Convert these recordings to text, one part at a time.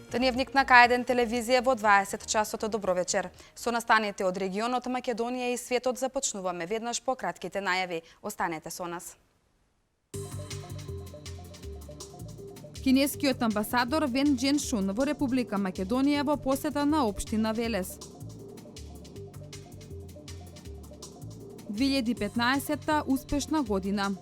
Дневник на К1 телевизија во 20 часот. Добро вечер. Со настаните од регионот Македонија и светот започнуваме веднаш по кратките најави. Останете со нас. Кинескиот амбасадор Вен Дженшун во Република Македонија во посета на општина Велес. 2015 успешна година.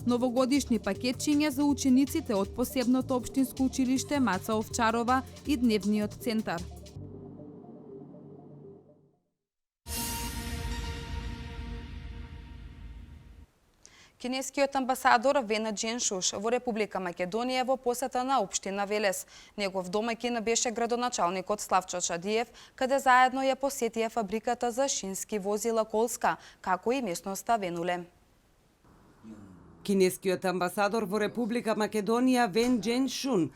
Новогодишни пакетчиња за учениците од посебното општинско училиште Маца Овчарова и Дневниот центар. Кинескиот амбасадор Вен Дженшуш во Република Македонија во посета на општина Велес. Негов домаќин беше градоначалникот Славчо Чадиев, каде заедно ја посетија фабриката за шински возила Колска, како и местноста Венуле. Кинескиот амбасадор во Република Македонија Вен Дженшун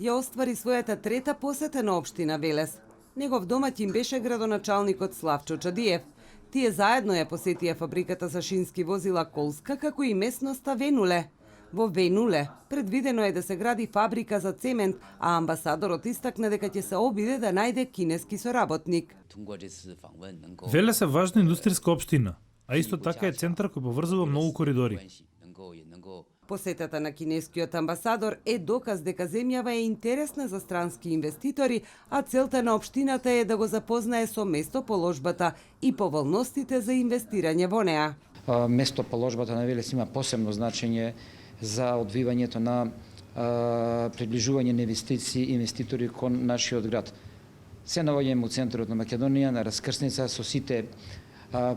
ја оствари својата трета посета на општина Велес. Негов домаќин беше градоначалникот Славчо Чадиев. Тие заедно ја посетија фабриката за шински возила Колска, како и местноста Венуле. Во Венуле предвидено е да се гради фабрика за цемент, а амбасадорот истакна дека ќе се обиде да најде кинески соработник. Велес е важна индустријска општина, а исто така е центар кој поврзува многу коридори. Посетата на кинескиот амбасадор е доказ дека земјава е интересна за странски инвеститори, а целта на општината е да го запознае со местоположбата и поволностите за инвестирање во неа. Местоположбата на Велес има посебно значење за одвивањето на приближување на инвеститори кон нашиот град. Се наоѓаме у центарот на Македонија, на раскрсница со сите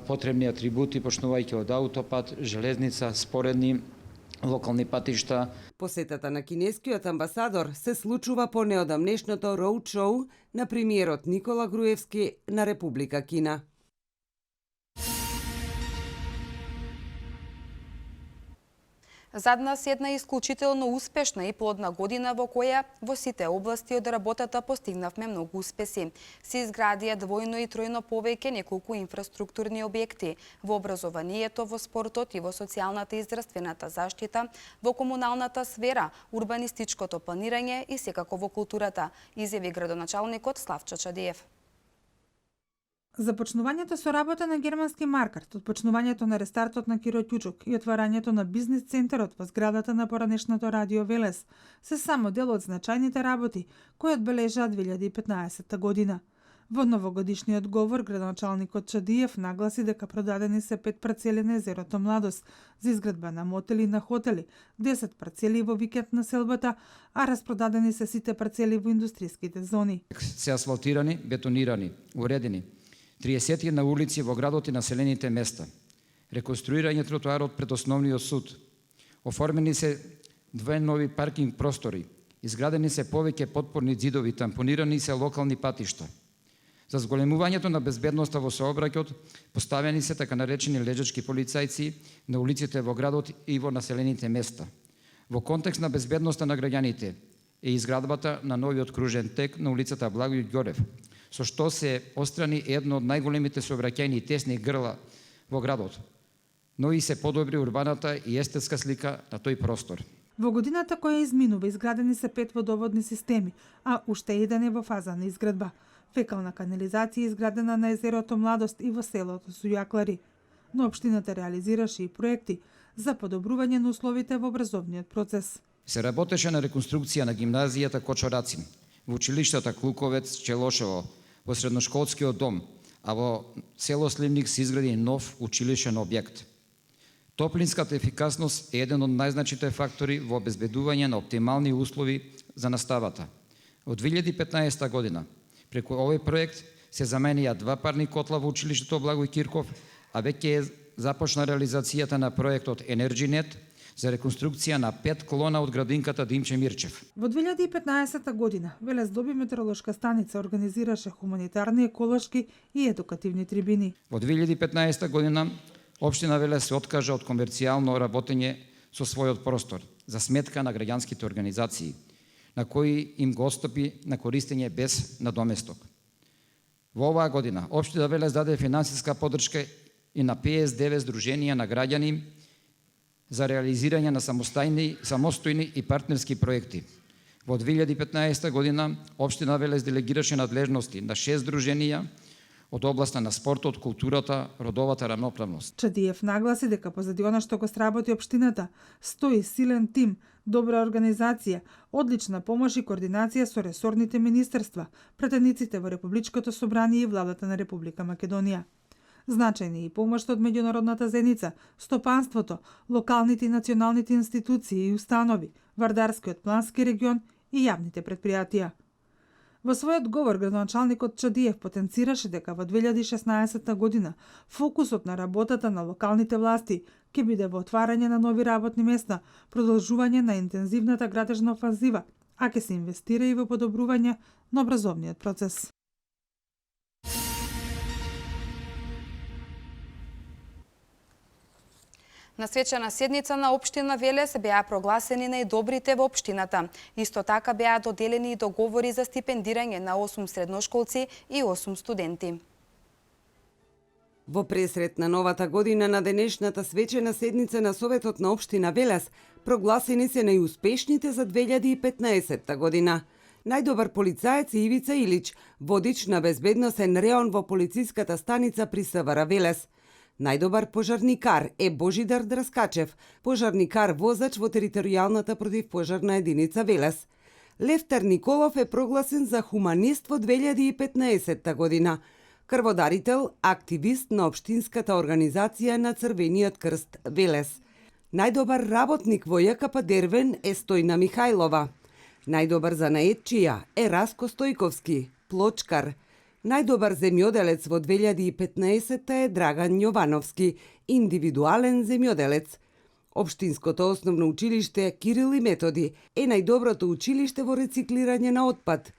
потребни атрибути, почнувајќи од аутопат, железница, споредни локални патишта. Посетата на кинескиот амбасадор се случува по неодамнешното роуд-шоу на премиерот Никола Груевски на Република Кина. Зад нас една исклучително успешна и плодна година во која во сите области од работата постигнавме многу успеси. Се изградија двојно и тројно повеќе неколку инфраструктурни објекти во образованието, во спортот и во социјалната и здравствената заштита, во комуналната сфера, урбанистичкото планирање и секако во културата, изјави градоначалникот Славчо Чадиев. Започнувањето со работа на германски маркет, отпочнувањето на рестартот на Киро Ќучук и отварањето на бизнис центарот во зградата на поранешното радио Велес се само дел од значајните работи кои одбележаа 2015 година. Во новогодишниот говор градоначалникот Чадиев нагласи дека продадени се 5 парцели на езерото Младост за изградба на мотели и на хотели, 10 парцели во викенд на селбата, а распродадени се сите парцели во индустријските зони. Се асфалтирани, бетонирани, уредени 31 улици во градот и населените места. Реконструирање тротоарот пред основниот суд. Оформени се 2 нови паркинг простори. Изградени се повеќе потпорни ѕидови, тампонирани се локални патишта. За зголемувањето на безбедноста во сообраќајот поставени се така наречени лежачки полицајци на улиците во градот и во населените места. Во контекст на безбедноста на граѓаните е изградбата на новиот кружен тек на улицата Благој Ѓорев, со што се острани едно од најголемите сообраќајни тесни грла во градот, но и се подобри урбаната и естетска слика на тој простор. Во годината која изминува изградени се 5 водоводни системи, а уште еден е во фаза на изградба. Фекална канализација изградена на езерото Младост и во селото Сујаклари. Но општината реализираше и проекти за подобрување на условите во образовниот процес. Се работеше на реконструкција на гимназијата Кочорацин, во училиштата Клуковец, Челошево, во средношколскиот дом, а во село Сливник се изгради нов училишен објект. Топлинската ефикасност е еден од најзначните фактори во обезбедување на оптимални услови за наставата. Од 2015 година, преку овој проект се заменија 2 парни котла во училиштето Благој Кирков, а веќе е започна реализацијата на проектот Енерджинет за реконструкција на 5 клона од градинката Димче Мирчев. Во 2015 година Велес доби метеоролошка станица, организираше хуманитарни, еколошки и едукативни трибини. Во 2015 година општина Велес се откажа од комерцијално работење со својот простор за сметка на граѓанските организации, на кои им го отстапи на користење без надоместок. Во оваа година општина Велес даде финансиска поддршка и на 59 здруженија на граѓани за реализирање на самостојни и партнерски проекти. Во 2015 година општина Велес делегираше надлежности на 6 здруженија од областа на спортот, културата, родовата рамноправност. Чадиев нагласи дека позади она што го сработи општината, стои силен тим, добра организација, одлична помош и координација со ресорните министерства, претениците во Републичкото собрание и владата на Република Македонија. Значајни и помош од меѓународната заедница, стопанството, локалните и националните институции и установи, Вардарскиот плански регион и јавните предпријатија. Во својот говор, градоначалникот Чадиев потенцираше дека во 2016 година фокусот на работата на локалните власти ќе биде во отварање на нови работни места, продолжување на интензивната градежна офанзива, а ќе се инвестира и во подобрување на образовниот процес. На свечена седница на општина Велес беа прогласени најдобрите во општината. Исто така беа доделени и договори за стипендирање на 8 средношколци и 8 студенти. Во пресрет на новата година на денешната свечена седница на Советот на општина Велес прогласени се најуспешните за 2015 година. Најдобар полицаец е Ивица Илич, водич на безбедносен реон во полициската станица при СВР Велес. Најдобар пожарникар е Божидар Драскачев, пожарникар возач во територијалната противпожарна единица Велес. Левтер Николов е прогласен за хуманист во 2015 година. Крводарител, активист на општинската организација на Црвениот крст Велес. Најдобар работник во ЈКП Дервен е Стојна Михајлова. Најдобар занаетчија е Раско Стојковски, плочкар. Најдобар земјоделец во 2015 е Драган Јовановски, индивидуален земјоделец. Општинското основно училиште Кирил и Методи е најдоброто училиште во рециклирање на отпад.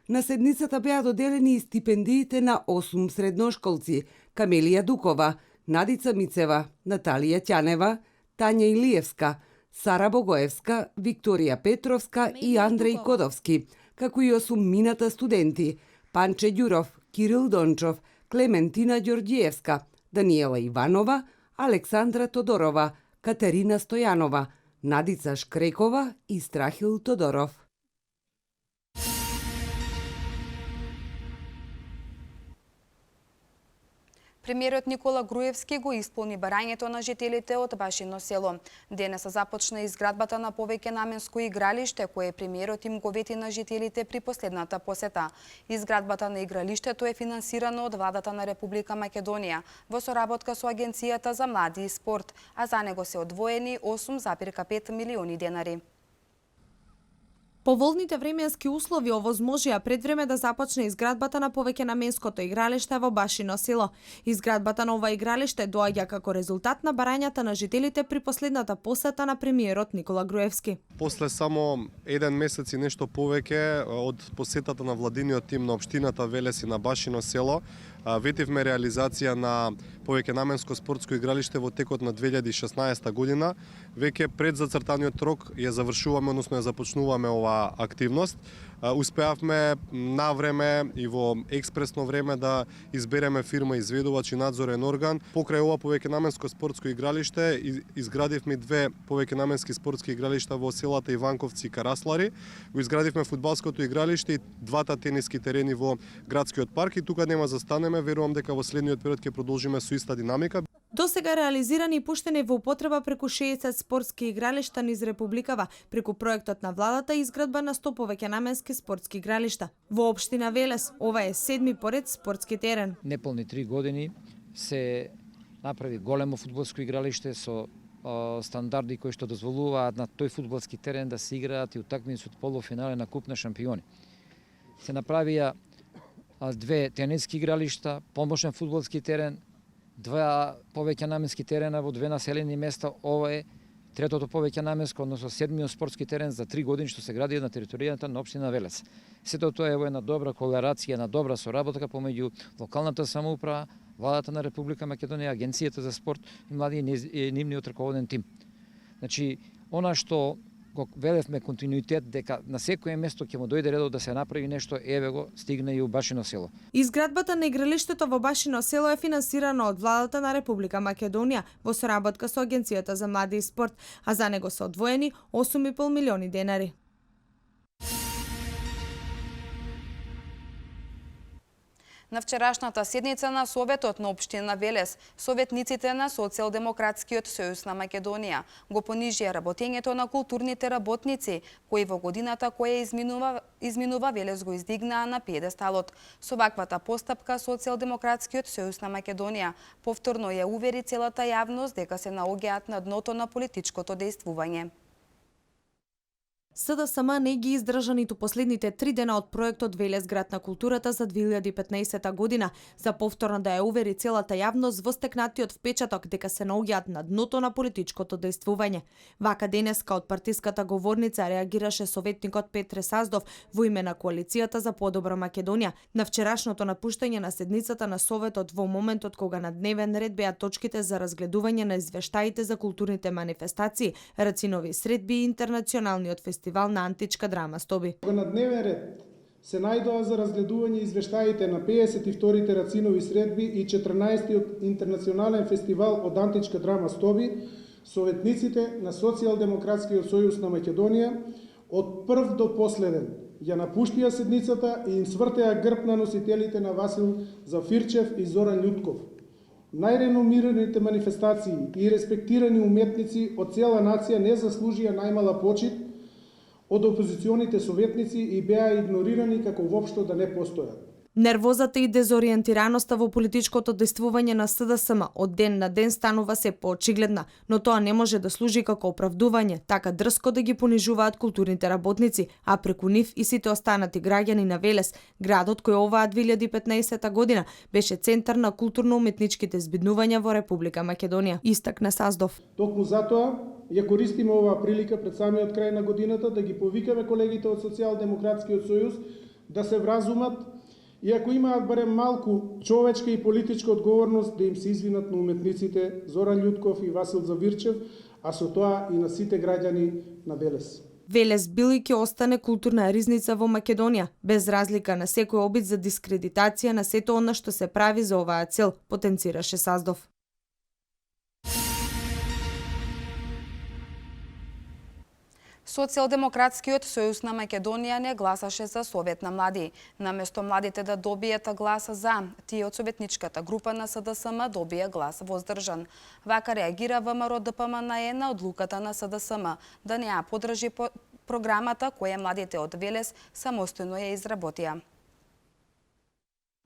На седницата беа доделени и стипендиите на 8 средношколци: Камелија Дукова, Надица Мицева, Наталија Ќанева, Тања Илиевска, Сара Богоевска, Викторија Петровска и Андреј Кодовски, како и 8 мината студенти: Панче Ѓуров, Кирил Дончов, Клементина Ѓорѓиевска, Даниела Иванова, Александра Тодорова, Катерина Стојанова, Надица Шкрекова и Страхил Тодоров. Премиерот Никола Груевски го исполни барањето на жителите од Башино село. Денес започна изградбата на повеќе наменско игралиште, кое премиерот им го вети на жителите при последната посета. Изградбата на игралиштето е финансирано од владата на Република Македонија во соработка со Агенцијата за млади и спорт, а за него се одвоени 8,5 милиони денари. Поволните временски услови овозможија пред време да започне изградбата на повеќе наменското игралиште во Башино село. Изградбата на ова игралиште доаѓа како резултат на барањата на жителите при последната посета на премиерот Никола Груевски. После само еден месец и нешто повеќе од посетата на владиниот тим на општината Велес и на Башино село, ветивме реализација на повеќе наменско спортско игралиште во текот на 2016 година. Веќе пред зацртаниот рок ја завршуваме, односно ја започнуваме оваа активност. Успеавме на време и во експресно време да избереме фирма изведувач и надзорен орган. Покрај ова повеќе наменско спортско игралиште изградивме две повеќе наменски спортски игралишта во селата Иванковци и Караслари. Го изградивме фудбалското игралиште и двата тениски терени во градскиот парк и тука нема застанеме. Верувам дека во следниот период ќе продолжиме со иста динамика. До сега реализирани и пуштени во употреба преку 60 спортски игралишта низ Републикава, преку проектот на владата и изградба на 100 повеќе наменски спортски игралишта. Во општина Велес ова е 7ми поред спортски терен. Неполни 3 години се направи големо фудбалско игралиште со стандарди кои што дозволуваат на тој фудбалски терен да се играат и утакмици од полуфинале на Куп на шампиони. Се направија две тениски игралишта, помошен фудбалски терен, два повеќе наменски терена во две населени места. Ова е третото повеќе наменско, односно 7миот спортски терен за 3 години што се гради на територијата на општина Велес. Сето тоа е во една добра колерација, на добра соработка помеѓу локалната самоуправа, владата на Република Македонија, Агенцијата за спорт и млади и нивниот раководен тим. Значи, она што го велевме континуитет дека на секое место ќе му дојде редот да се направи нешто, еве го, стигна и у Башино село. Изградбата на игралиштето во Башино село е финансирана од владата на Република Македонија во соработка со Агенцијата за млади и спорт, а за него се одвоени 8,5 милиони денари. На вчерашната седница на Советот на Општина Велес, советниците на Социјалдемократскиот сојуз на Македонија го понижија работењето на културните работници, кои во годината која изминува Велес го издигнаа на пиедесталот. Со ваквата постапка Социјалдемократскиот сојуз на Македонија повторно ја увери целата јавност дека се наоѓаат на дното на политичкото дејствување. СДСМ не ги издржа ниту последните 3 дена од проектот Велес град на културата за 2015 година, за повторно да ја увери целата јавност во стекнатиот впечаток дека се наоѓаат на дното на политичкото дејствување. Вака денеска од партиската говорница реагираше советникот Петре Саздов во име на Коалицијата за подобра Македонија на вчерашното напуштање на седницата на Советот во моментот кога на дневен ред беа точките за разгледување на извештаите за културните манифестации, рацинови средби и интернационалниот фестивал на античка драма Стоби. На дневен ред се најдоа за разгледување извештаите на 52-тите рацинови средби и 14-тиот интернационален фестивал од античка драма Стоби, советниците на Социјалдемократскиот сојуз на Македонија од прв до последен ја напуштија седницата и им свртеа грб на носителите на Васил Зафирчев и Зоран Љутков. Најреномираните манифестации и респектирани уметници од цела нација не заслужија најмала почит од опозиционите советници и беа игнорирани како воопшто да не постојат. Нервозата и дезориентираноста во политичкото дејствување на СДСМ од ден на ден станува се поочигледна, но тоа не може да служи како оправдување, така дрско да ги понижуваат културните работници, а преку нив и сите останати граѓани на Велес, градот кој оваа 2015 година беше центар на културно-уметничките збиднувања во Република Македонија, истакна Саздов. Токму затоа ја користиме оваа прилика пред самиот крај на годината да ги повикаме колегите од Социјалдемократскиот сојуз да се вразумат и ако имаат барем малку човечка и политичка одговорност да им се извинат на уметниците Зоран Љутков и Васил Завирчев, а со тоа и на сите граѓани на Велес. Велес бил и ќе остане културна ризница во Македонија, без разлика на секој обид за дискредитација на сето она што се прави за оваа цел, потенцираше Саздов. Социјалдемократскиот сојуз на Македонија не гласаше за Совет на млади. Наместо младите да добијат глас за, тие од советничката група на СДСМ добија глас воздржан. Вака реагира ВМРО ДПМНЕ на одлуката на СДСМ да не ја поддржи програмата која младите од Велес самостојно ја изработија.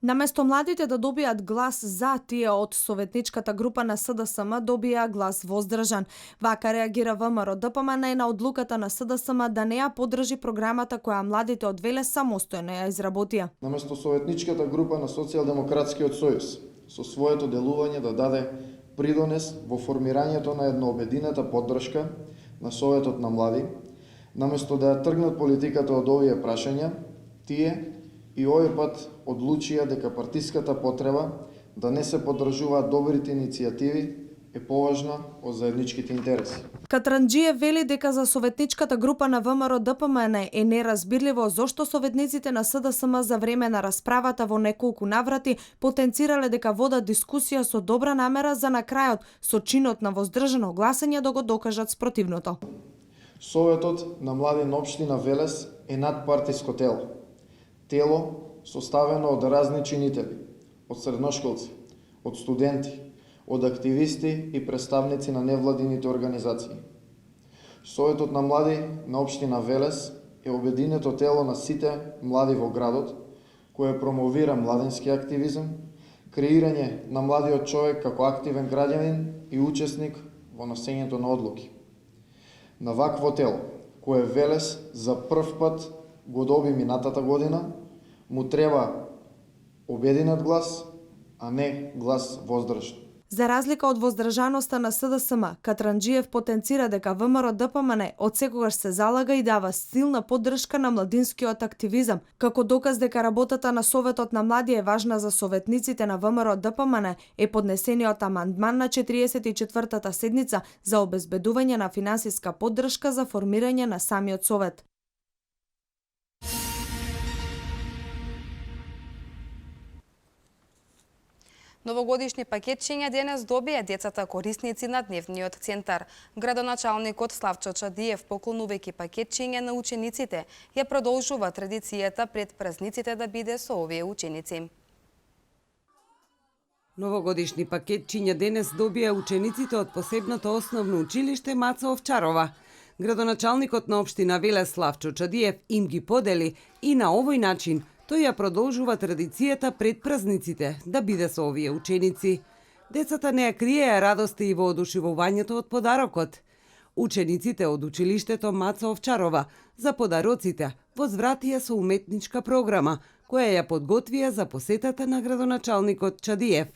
Наместо младите да добијат глас за, тие од советничката група на СДСМ добија глас воздржан. Вака реагира ВМРО ДПМНЕ на одлуката на СДСМ да не ја поддржи програмата која младите од Велес самостојно ја изработија. Наместо советничката група на Социјалдемократскиот сојуз со своето делување да даде придонес во формирањето на една обединета поддршка на Советот на млади, наместо да ја тргнат политиката од овие прашања, тие и овој пат одлучија дека партиската потреба да не се поддржуваат добрите иницијативи е поважна од заедничките интереси. Катранџиев вели дека за советничката група на ВМРО ДПМНЕ е неразбирливо зошто советниците на СДСМ за време на расправата во неколку наврати потенцирале дека водат дискусија со добра намера за на крајот со чинот на воздржано гласање да го докажат спротивното. Советот на млади на општина Велес е надпартиско тело. Тело составено од разни чинители, од средношколци, од студенти, од активисти и представници на невладините организации. Советот на млади на општина Велес е обединето тело на сите млади во градот, кое промовира младински активизам, креирање на младиот човек како активен граѓанин и учесник во носењето на одлуки. На вакво тело, кое Велес за прв пат го доби минатата година, му треба обединет глас, а не глас воздржан. За разлика од воздржаноста на СДСМ, Катранџиев потенцира дека ВМРО-ДПМН одсекогаш се залага и дава силна поддршка на младинскиот активизам, како доказ дека работата на Советот на млади е важна за советниците на ВМРО-ДПМН е поднесениот амандман на 44-та седница за обезбедување на финансиска поддршка за формирање на самиот совет. Новогодишни пакетчиња денес добија децата корисници на дневниот центар. Градоначалникот Славчо Чадиев, поклонувајќи пакетчиња на учениците, ја продолжува традицијата пред празниците да биде со овие ученици. Новогодишни пакетчиња денес добија учениците од посебното основно училиште Маца Овчарова. Градоначалникот на општина Велес Славчо Чадиев им ги подели и на овој начин тој ја продолжува традицијата пред празниците да биде со овие ученици. Децата не ја криеја радоста и воодушевувањето од подарокот. Учениците од училиштето Маца Овчарова за подароците возвратија со уметничка програма, која ја подготвија за посетата на градоначалникот Чадиев.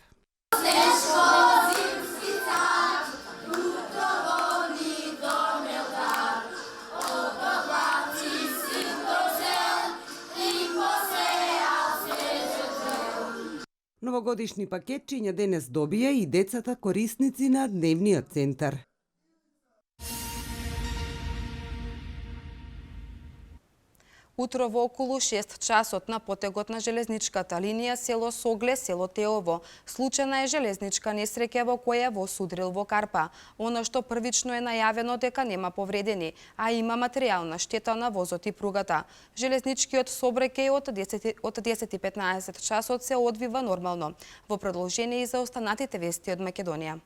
Новогодишни пакетчиња денес добија и децата корисници на дневниот центар. Утро во околу 6 часот на потегот на железничката линија село Согле, село Теово. Случајна е железничка несреќа во која воз удрил во карпа. Оно што првично е најавено дека нема повредени, а има материјална штета на возот и пругата. Железничкиот сообраќај од 10:15 часот се одвива нормално. Во продолжение и за останатите вести од Македонија.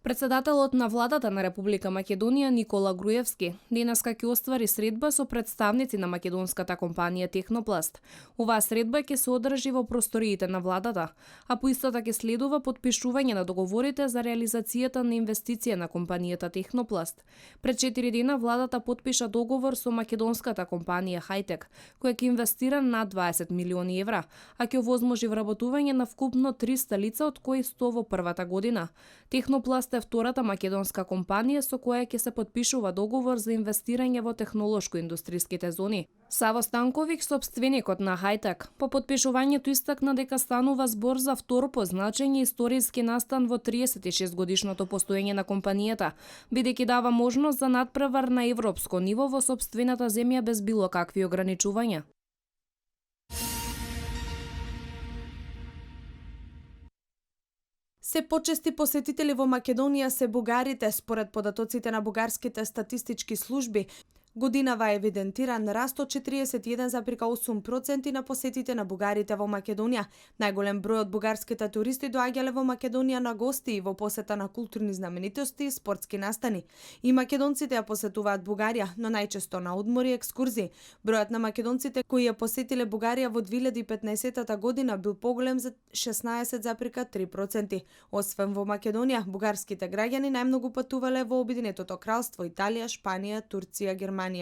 Председателот на владата на Република Македонија Никола Груевски денеска ќе оствари средба со представници на македонската компанија Технопласт. Оваа средба ќе се одржи во просториите на владата, а по истата ќе следува подпишување на договорите за реализацијата на инвестиција на компанијата Технопласт. Пред 4 дена владата подпиша договор со македонската компанија Хайтек, која ќе инвестира над 20 милиони евра, а ќе овозможи вработување на вкупно 300 лица, од кои 100 во првата година. Технопласт е втората македонска компанија со која ќе се подпишува договор за инвестирање во технолошко-индустриските зони. Саво Станковиќ, сопственикот на Хайтек, по подпишувањето истакна дека станува збор за втор по значење историски настан во 36 годишното постоење на компанијата, бидејќи дава можност за надпревар на европско ниво во сопствената земја без било какви ограничувања. Се почести посетители во Македонија се бугарите, според податоците на бугарските статистички служби. Годинава евидентиран раст од 41,8% на посетите на бугарите во Македонија. Најголем број од бугарските туристи доаѓале во Македонија на гости и во посета на културни знаменитости и спортски настани. И македонците ја посетуваат Бугарија, но најчесто на одмори и екскурзии. Бројот на македонците кои ја посетиле Бугарија во 2015 година бил поголем за 16,3%. Освен во Македонија, бугарските граѓани најмногу патувале во Обединетото кралство, Италија, Шпанија, Турција, Германија. Во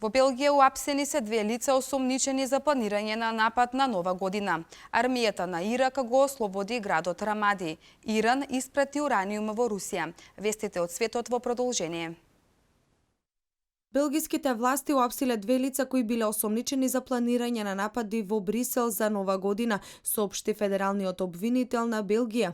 Белгија уапсени се 2 лица осомничени за планирање на напад на Нова година. Армијата на Ирак го ослободи градот Рамади. Иран испрати ураниум во Русија. Вестите од светот во продолжение. Белгиските власти уапсиле 2 лица кои биле осомничени за планирање на напади во Брисел за Нова година, соопшти федералниот обвинител на Белгија.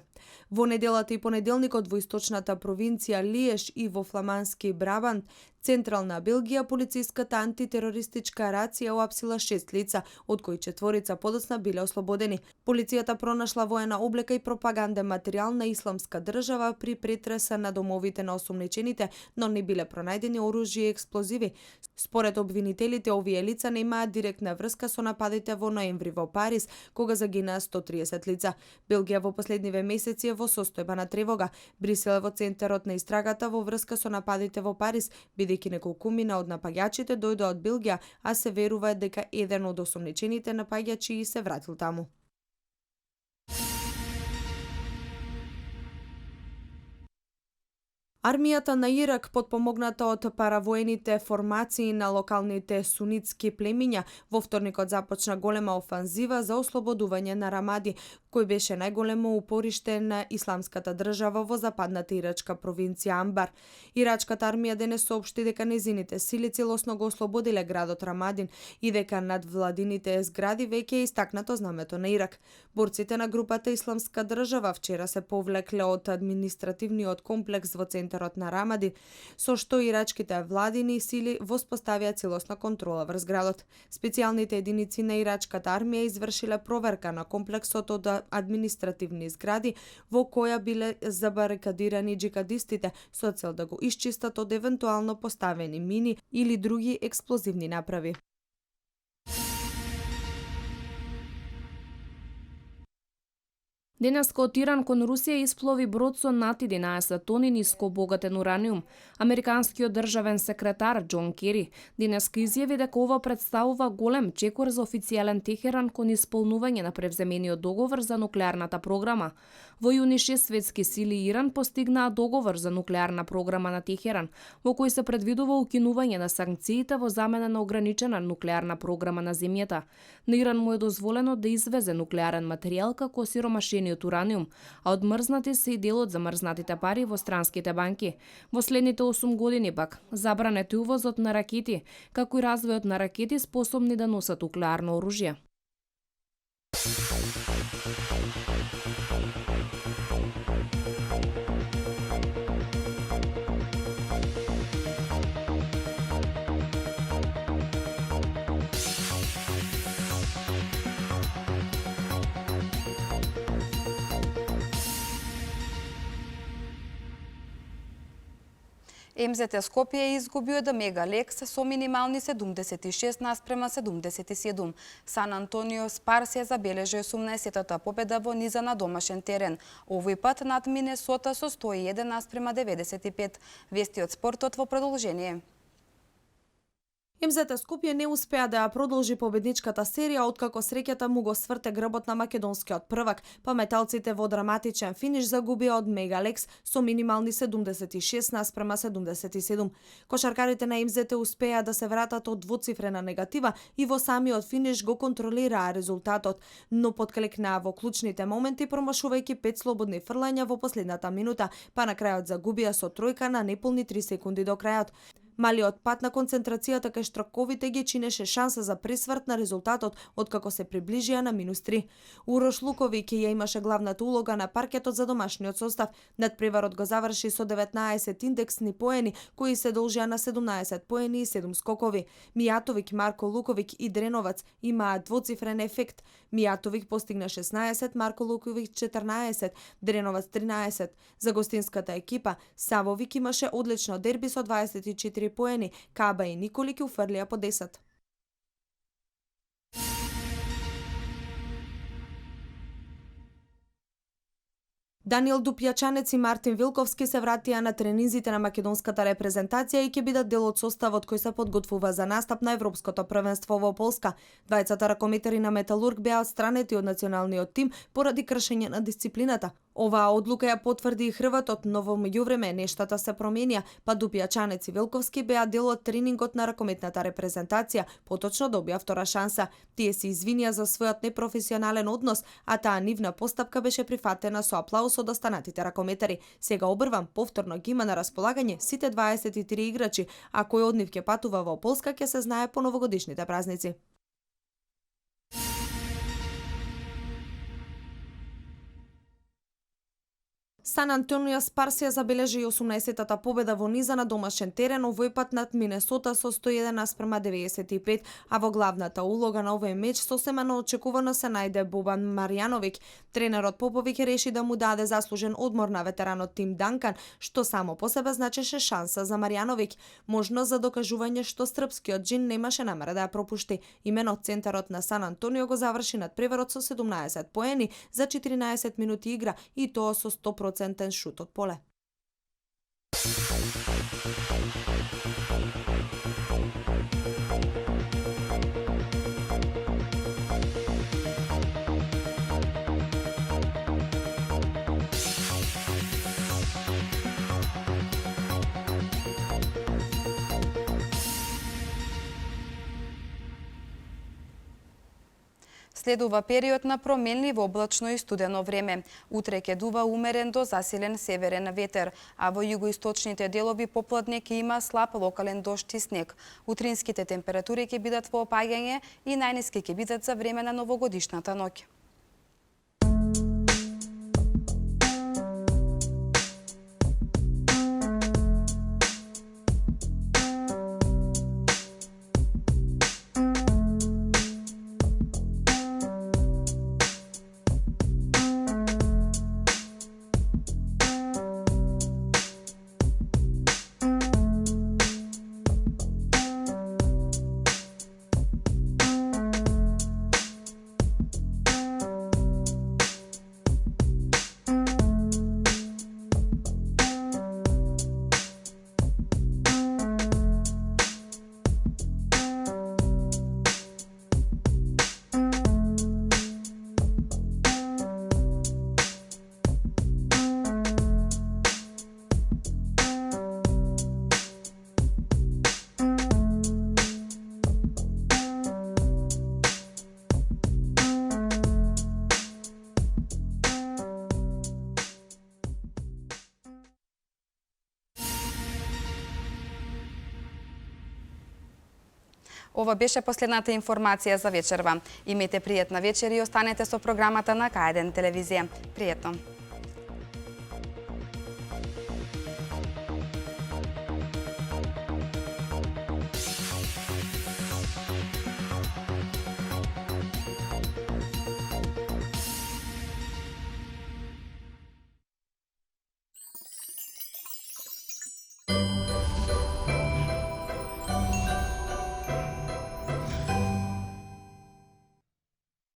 Во неделата и понеделникот во источната провинција Лиеш и во фламански Брабант, Централна Белгија, полициската антитерористичка рација уапсила 6 лица, од кои 4 подоцна биле ослободени. Полицијата пронашла воена облека и пропаганден материјал на Исламска држава при претреса на домовите на осомничените, но не биле пронајдени оружје и експлозиви. Според обвинителите, овие лица немаат директна врска со нападите во ноември во Париз, кога загинаа 130 лица. Белгија во последниве месеци е во состојба на тревога. Брисел е во центарот на истрагата во врска со нападите во Париз, бидејќи неколкумина од напаѓачите дојдоа од Белгија, а се верува дека еден од осомничените напаѓачи се вратил таму. Армијата на Ирак, потпомогната од паравоените формации на локалните сунитски племиња, во вторникот започна голема офанзива за ослободување на Рамади, кој беше најголемо упориште на исламската држава во западната ирачка провинција Амбар. Ирачката армија денес соопшти дека незините сили целосно го ослободиле градот Рамадин и дека над владините згради веќе е истакнато знамето на Ирак. Борците на групата Исламска држава вчера се повлекле од административниот комплекс во центарот на Рамадин, со што ирачките владини сили воспоставија целосна контрола врз градот. Специјалните единици на ирачката армија извршиле проверка на комплексот од административни згради во која биле забарикадирани джихадистите со цел да го исчистат од евентуално поставени мини или други експлозивни направи. Денеска од Иран кон Русија исплови брод со над 11 тони ниско обогатен ураниум. Американскиот државен секретар Џон Кери денеска изјави дека ова представува голем чекор за официјален Техеран кон исполнување на превземениот договор за нуклеарната програма. Во јуни 6 светски сили Иран постигнаа договор за нуклеарна програма на Техеран, во кој се предвидува укинување на санкциите во замена на ограничена нуклеарна програма на земјата. На Иран му е дозволено да извезе нуклеарен материјал како сиромашениот ураниум, а одмрзнати се и дел од замрзнатите пари во странските банки. Во следните 8 години пак забранет е увозот на ракети, како и развојот на ракети способни да носат нуклеарно оружје. МЗТ Скопје изгубио да Мегалекс со минимални 76:77. Сан Антонио Спарс ја забележи 18-тата победа во низа на домашен терен. Овој пат над Минесота со 101:95. Вести од спортот во продолжение. МЗТ Скопје не успеа да ја продолжи победничката серија откако среќата му го сврте грбот на македонскиот првак, па металците во драматичен финиш загубија од Мегалекс со минимални 76:77. Кошаркарите на МЗТ успеа да се вратат од двоцифрена негатива и во самиот финиш го контролираа резултатот, но подклекнаа во клучните моменти промашувајќи 5 слободни фрлања во последната минута, па на крајот загубија со тројка на неполни 3 секунди до крајот. Малиот пат на концентрацијата кај штраковите ги чинеше шанса за пресврт на резултатот откако се приближија на -3. Урош Луковиќ ја имаше главната улога на паркетот за домашниот состав. Надпреварот го заврши со 19 индексни поени, кои се должија на 17 поени и 7 скокови. Мијатовиќ, Марко Луковиќ и Дреновац имаа двоцифрен ефект. Мијатовиќ постигна 16, Марко Луковиќ 14, Дреновац 13. За гостинската екипа Савовиќ имаше одлично дерби со 24 поени, Каба и Николиќ уфрлија по 10. Даниел Дупјачанец и Мартин Вилковски се вратија на тренинзите на македонската репрезентација и ќе бидат дел од составот кој се подготвува за настап на Европското првенство во Полска. Двајцата ракометари на Металург беа отстранети од националниот тим поради кршење на дисциплината. Оваа одлука ја потврди и Хрватот, но во меѓувреме нештата се променија, па Дупјачанец и Вилковски беа дел од тренингот на ракометната репрезентација, поточно добија втора шанса. Тие се извинија за својот непрофесионален однос, а таа нивна постапка беше прифатена со аплауз од останатите ракометари. Сега обрвам, повторно ги има на располагање сите 23 играчи, а кој од нив ќе патува во Полска ќе се знае по новогодишните празници. Сан Антонио Спарс ја забележи 18-тата победа во низа на домашен терен, овој пат над Минесота со 101:95, а во главната улога на овој меч сосема неочекувано се најде Бобан Марјановиќ. Тренерот Поповиќ реши да му даде заслужен одмор на ветеранот Тим Данкан, што само по себе значеше шанса за Марјановиќ, можност за докажување што српскиот джин немаше намера да ја пропушти. Имено центарот на Сан Антонио го заврши надпреварот со 17 поени за 14 минути игра и тоа со 100% шут од поле. Следува период на променливо облачно и студено време. Утре ќе дува умерен до засилен северен ветер, а во југоисточните делови попладне ќе има слаб локален дожд и снег. Утринските температури ќе бидат во опаѓање и најниски ќе бидат за време на новогодишната ноќ. Ова беше последната информација за вечерва. Имете пријатна вечер и останете со програмата на К1 телевизија. Пријатно!